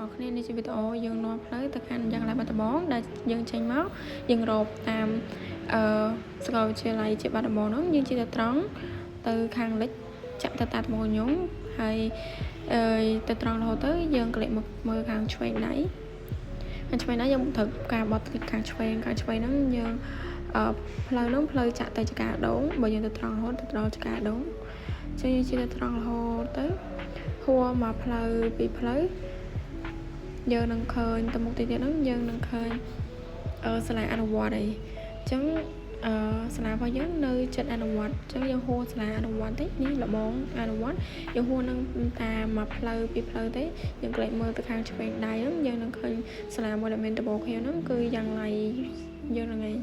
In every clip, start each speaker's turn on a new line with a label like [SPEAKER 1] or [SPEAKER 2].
[SPEAKER 1] អស់គ្នានេះជាវីដេអូយើងនាំផ្លូវទៅកាន់យ៉ាងឡៃបាត់ដំបងដែលយើងចេញមកយើងរកតាមអឺសាកលវិទ្យាល័យជាបាត់ដំបងហ្នឹងយើងជិះទៅត្រង់ទៅខាងលិចចាក់ទៅតាត្មងញងហើយអឺទៅត្រង់រហូតទៅយើងក្លែកមកមើលខាងឆ្វេងដៃខាងឆ្វេងដៃយើងត្រូវការបត់ខាងឆ្វេងខាងឆ្វេងហ្នឹងយើងអឺផ្លូវហ្នឹងផ្លូវចាក់ទៅចកាដងបើយើងទៅត្រង់រហូតទៅដល់ចកាដងចឹងយើងជិះទៅត្រង់រហូតទៅហួរមកផ្លូវពីរផ្លូវយើងនឹងឃើញទៅមុខទៀតហ្នឹងយើងនឹងឃើញអឺសាលាអនុវត្តអីអញ្ចឹងអឺសាលារបស់យើងនៅចិត្តអនុវត្តអញ្ចឹងយើងហួរសាលាអនុវត្តតិចនេះលបងអនុវត្តយើងហួរនឹងតាមមួយផ្លូវពីរផ្លូវទេយើងក្លែកមើលទៅខាងឆ្វេងដៃហ្នឹងយើងនឹងឃើញសាលាមួយដែលមានដបខៀវហ្នឹងគឺយ៉ាងឡៃយើងហ្នឹងឯង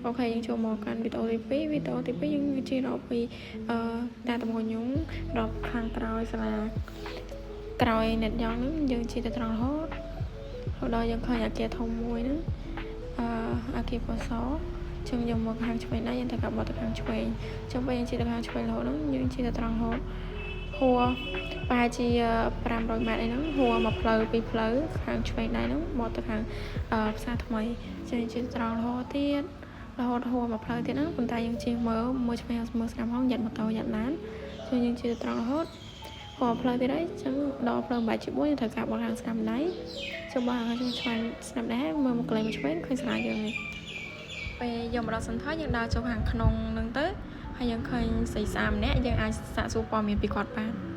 [SPEAKER 1] OK យើងចូលមកកាន់វីដេអូទី2វីដេអូទី2យើងជិះរកពីអឺតាតំងញងរកខាងក្រោយសាលាក្រោយអ្នកយ៉ងហ្នឹងយើងជិះទៅត្រង់រហូតរហូតដល់យើងឃើញអាគារធំមួយហ្នឹងអឺអាគារពណ៌សចឹងយើងមកខាងឆ្វេងដែរយើងត្រូវការបត់ទៅខាងឆ្វេងចឹងពេលយើងជិះទៅខាងឆ្វេងរហូតហ្នឹងយើងជិះទៅត្រង់រហូតហួរប្រហែលជា500ម៉ែត្រអីហ្នឹងហួរមកផ្លូវពីរផ្លូវខាងឆ្វេងដៃហ្នឹងមកទៅខាងផ្សារថ្មីចឹងជិះត្រង់រហូតទៀតរហូតហួរមកផ្លូវទៀតហ្នឹងប៉ុន្តែយើងជិះមើលមើលឆ្វេងមើលស្ដាំហងយ៉ាត់ម៉ូតូយ៉ាត់ឡានចឹងយើងជិះទៅត្រង់រហូតហួរផ្លូវទៀតហើយចឹងដល់ផ្លូវបែកជា4យើងត្រូវការបត់ខាងស្ដាំដៃចឹងបត់ខាងឆ្វេងស្ដាំដៃមើលមកកន្លែងមកឆ្វេងឃើញសាលាយើងឯងពេលយកមកដល់សន្ធរយើងដើរចូលខាងក្នុងហ្នឹងទៅហើយយើងឃើញស្រីស្អាតម្នាក់យើងអាចសាកសួរព័ត៌មានពីគាត់បាន។